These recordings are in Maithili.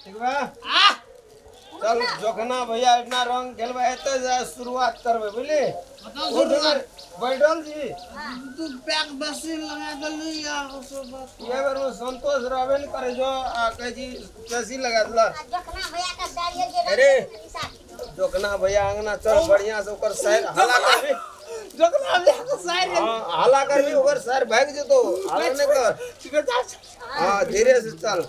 ठीक बा चल जोखना भैया इतना रंग खेलबै एते जे शुरुआत करबै बुझली बैठल छी दू पैक बेसी लगा देली आ ये बेर में संतोष रहबे ने करे जो आ कहै छी बेसी लगा देलक जोखना भैया के डालिए जे अरे जोखना भैया अंगना चल बढ़िया से ओकर सैर हला करबी जोखना भैया के सैर हां हला करबी ओकर सैर भागि जेतो हला नहि कर हां धीरे से चल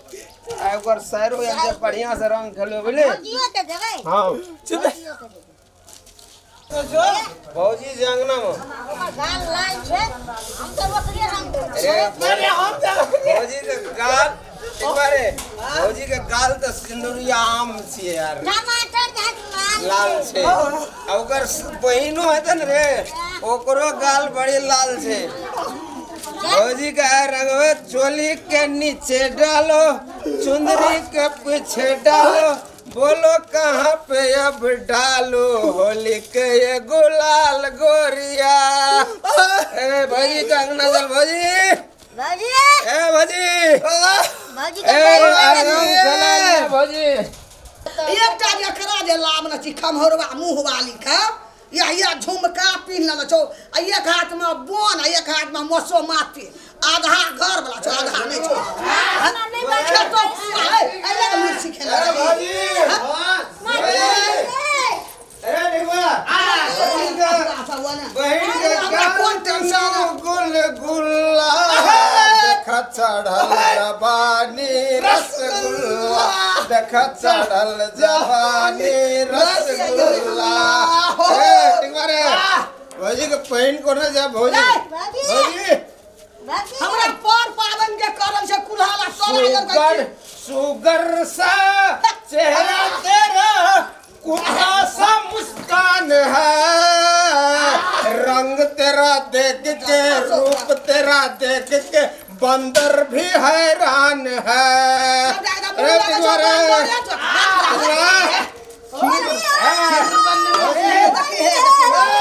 आ ओकर सैरो जे बढ़िया से रंग खेलबे बुझली भौजियो के देबै हां भौजियो के देबै भौजी जे अंगना में ओकर गाल लाल छै हम तऽ ओकरे रंग देबै अरे हम भौजी के गाल एक बारे भौजी के गाल तऽ सिंदूरिया आम छियै यार टमाटर जात लाल लाल छै आ ओकर बहिनो हेतै ने रे ओकरो गाल बड़ी लाल छै भौजी के रंगवे चोली के नीचे डालो चुंदरी के पीछे डालो बोलो कहाँ पे अब डालो होली के ये गुलाल गोरिया ए भौजी के अंगना चल भौजी भौजी ए भौजी भौजी ए के आराम चला ले भौजी एकटा जकरा जे लाभ न छी खमहौरवा मुँह वाली के या या झुमका पिन्ह लेने छौ आ एक हाथ में बोन आ एक हाथ में मसो माटी आधा घर वाला छौ आधा नहि छौ खेतो पुआ है अइले के मिर्ची खेला ए भौजी ए निकवा बहिन के हमरा कोन टेंशन है? गुल गुल्ला देख चढ़ल जवानी रसगुल्ला देख चढ़ल जवानी रसगुल्ला ए टिंगवा रे भौजी के पहिन कोना जा भौजी भौजी भौजी भौजी हमरा पर पाबनि के करल छै कुल्हाला तोरा सुगर सुगर सा चेहरा तेरा कुत्ता सा मुस्कान है रंग तेरा देख के रूप तेरा देख के बंदर भी हैरान है अरे पिंगवा रे, पिंगवा।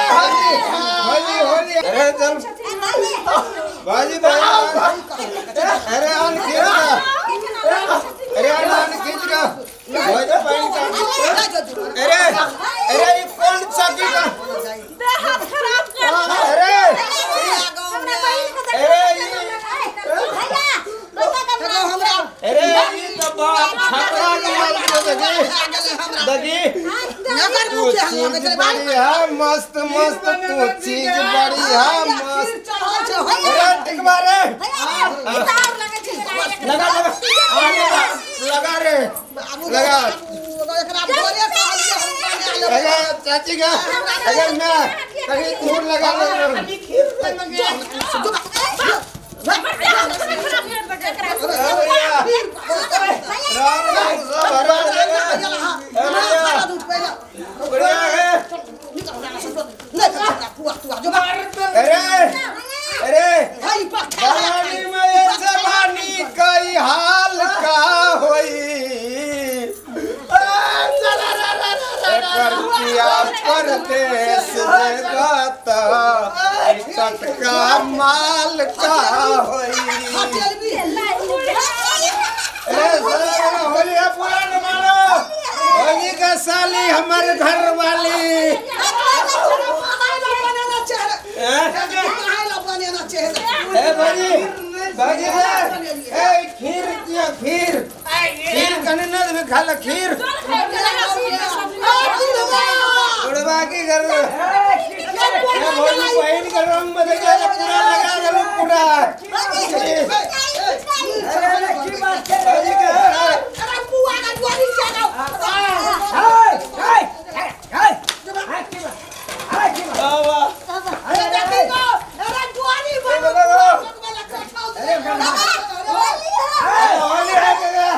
होली होली अरे चल भाजी भाजी अरे आन खींच रहा अरे आन आन खींच रहा भाजी पानी का अरे अरे ये कौन चौकी का हाथ खराब कर अरे हमरा बहिन के अरे भैया बता के हमरा अरे ये तो बाप छपरा के मार के देखी देखी नगर तू मुखे हल्ला चीज करे बड़ी है मस्त मस्त तू चीज बड़ी है मस्त अरे टिकवा रे भैया किताब लगे छै लगा लगा हाँ, लगा लगा रे लगा लगा चाची का अगर मैं कहीं दूर लगा ले राम राम सब हरा जगह बढ़िया है अरे अरे पानी में ये जवानी कई हाल का होई एकर पिया परदेस जगत टटका माल का होई ए साला होली है पूरा न मानो होली का साली हमारे घर वाली ए भाजी भाजी ए खीर दिया खीर खीर कने न देबे खा ले खीर उड़वा की कर ए भौजी बहिन के रंग में देखा ले पूरा लगा देलू पूरा भौजी के वाह वाह होली है काका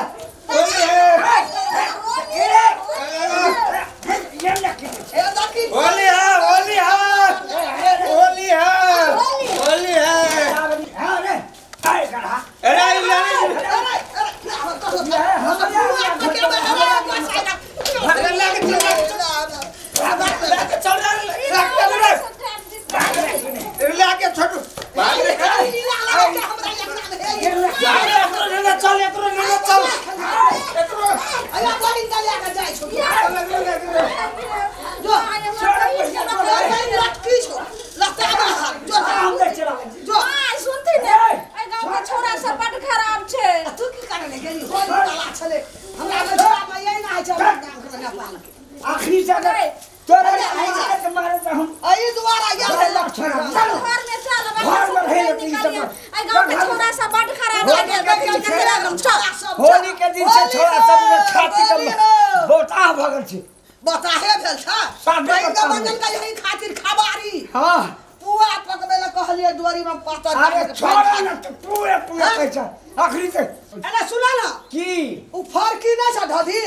होली है होली है होली है होली है होली है वाला छलै हमरा नजरा में यही ना होइ छै हमरा गाम के नेपाल के। आखिरी से अगर तोरा मारे के मारे तऽ हम एहि दुआरे आयल है लक्षण। चल। घर में चल। घर में रहे ई सब। आई गांव के छोरा सब बड खराब होली है। के दिन से होली होली के दिन से छोरा सब में छाती के बोताह भऽ गेल छै। बताहे भेल छ। साफे बैंक बताह। बंधन के यही खातिर खबारी। हाँ। पुआ पकबै लए कहलियै दुआरी में पातर। अरे छोड़ा ना तऽ पूरे पूरे हाँ? पैसा आखिरी से। अरे सुना ना। की? उ फरकी नहि छ ढधी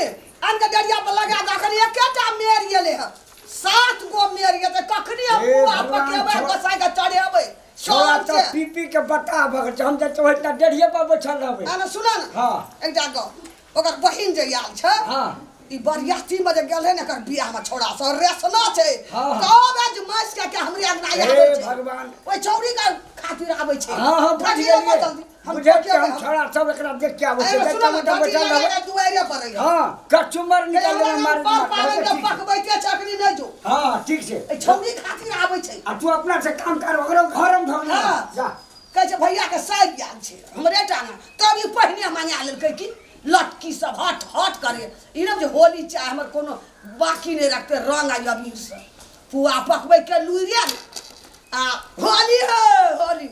अनके डरिया पर लगा दे। अखन एकेटा मेर गेलै हँ, 7 गो मेर गेलै, कखनी हम हे पुआ भगवान, पकेबै? छोड़ा। गोसाई के चढ़ेबै। छोड़ा सब तऽ से। पी पी के बताह भऽ गेल छै। हम तऽ ओहिठाम डेढ़िए पर बैठल रहबै। अरे सुना ना। हाँ। एकटा गप, ओकर बहिन जे आयल छै, हाँ। ई बरियाती में जे गेल है ने एकर बियाह में, छोड़ा सब रेसना छै। हाँ। तब आज मासि के हमरे अंगना हे आबै छै। भगवान। ओहि चौरी के खातिर आबै छै। हाँ हाँ, बुझि ढकी गेलियै। जल्दी। हम बुझै छियै, हम पकेबै। छोड़ा सब एकरा देख के आबै अरे छै। सुना ना, जतऽ ढकी बैठल लगा रहबै। के दुआरे पर रहियै। हाँ, कचुमर निकाल देना मारे। पर पाबनि के पकबैते चकनी नहि जो। हाँ, ठीक छै। एहि छौरी खातिर आबै छै। आ तू अपना से काम कर, ओकरो घर में भऽ गेलै। हाँ। जा। कहै छै भैया के साइज आयल छै हमरे टांगा, तब ई पहिने मंगा लेलकै कि लटकी सब हट हट करे। ई ने जे होली चाहे हमर कोनो बाकी नहि रखते रंग आ अबीर से पुआ पकबै के लुरि ने आ होली है होली।